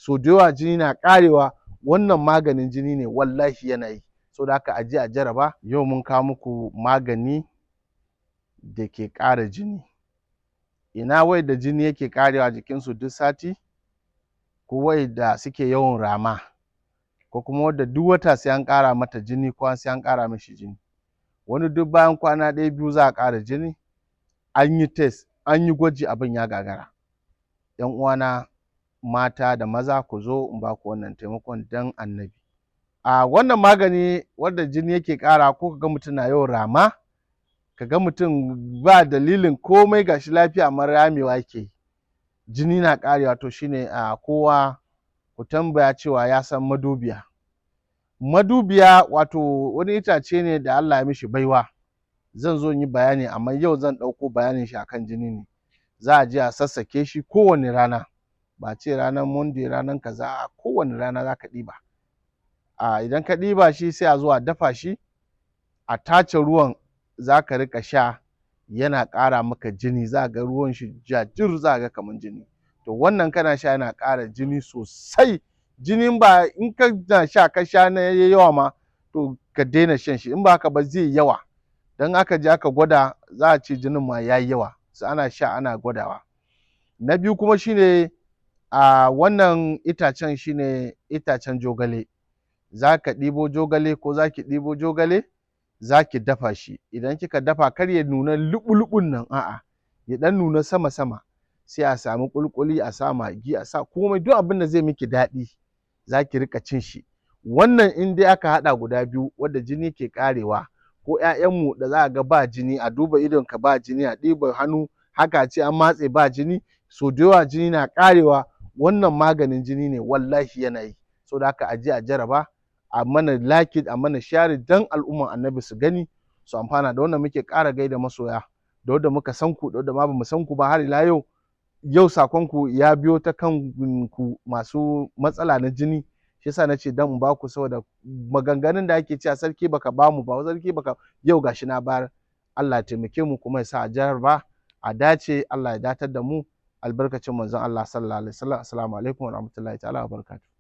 So da yawa jini na ƙarewa. Wannan maganin jini ne, wallahi yana yi. So da haka a je a jaraba. Yau mun kawo muku magani da ke ƙara jini. Ina wai da jini yake ƙarewa jikinsu duk sati, ko wai da suke yawan rama, ko kuma wadda duk wata sai an ƙara mata jini ko sai an ƙara mishi jini. Wani duk bayan kwana ɗaya biyu za a ƙara jini. An yi test, an yi gwaji, abin ya gagara. ‘Yan uwana mata da maza, ku zo in ba ku wannan taimakon dan Annabi. A wannan magani wanda jini yake ƙara, ko ka ga mutum na yawan rama, ka ga mutum ba dalilin komai, gashi lafiya amma ramewa yake yi, jini na ƙarewa, to shine a kowa ku tambaya cewa ya san madubiya. Madubiya wato wani itace ne da Allah ya mishi baiwa. Zan zo in yi bayani, amma yau zan ɗauko bayanin shi akan jini ne. Za a je a sassake shi kowane rana, ba ce ranar Monday, ranar kaza, a kowane rana za ka ɗiba. A idan ka ɗiba shi, sai a zo a dafa shi, a tace ruwan, za ka riƙa sha, yana ƙara maka jini. Za ga ruwan shi jajir, za ga kaman jini. To wannan kana sha yana ƙara jini sosai. Jinin ba in ka na sha, ka sha na yawa ma, to ka daina shan shi. In ba haka ba zai yawa, don aka je aka gwada za a ce jinin ma ya yi yawa. Sai ana sha ana gwadawa. Na biyu kuma shine a wannan itacen, shine itacen jogale. Za ka ɗibo jogale ko za ki ɗibo jogale, za ki dafa shi. Idan kika dafa, kar ya nuna luɓu-luɓun nan, a'a, ya ɗan nuna sama-sama. Sai a samu ƙulƙuli, a sa magi, a sa komai, duk abin da zai miki daɗi, za ki riƙa cin shi. Wannan in dai aka haɗa guda biyu, wanda jini ke ƙarewa, ko ‘ya'yanmu da za a ga ba jini, a duba idonka ba jini, a ɗiba hannu haka ce an matse ba jini, so da yawa jini na ƙarewa, wannan maganin jini ne, wallahi yana yi. So da haka a je a jaraba, a mana like, a mana share, dan al'umman Annabi su gani su amfana. Da wannan muke ƙara gaida masoya, da wanda muka san ku, da wanda ma bamu san ku ba. Har ila yau, yau sakonku ya biyo ta kan ku masu matsala na jini, shi yasa na ce dan in baku, saboda maganganun da ake cewa sarki baka bamu ba, sarki baka, yau gashi na bayar. Allah ya taimake mu kuma ya sa a jaraba a dace. Allah ya datar da mu albarkacin Manzon Allah sallallahu alaihi wasallam. Assalamu alaikum wa rahmatullahi ta'ala wa barakatuh.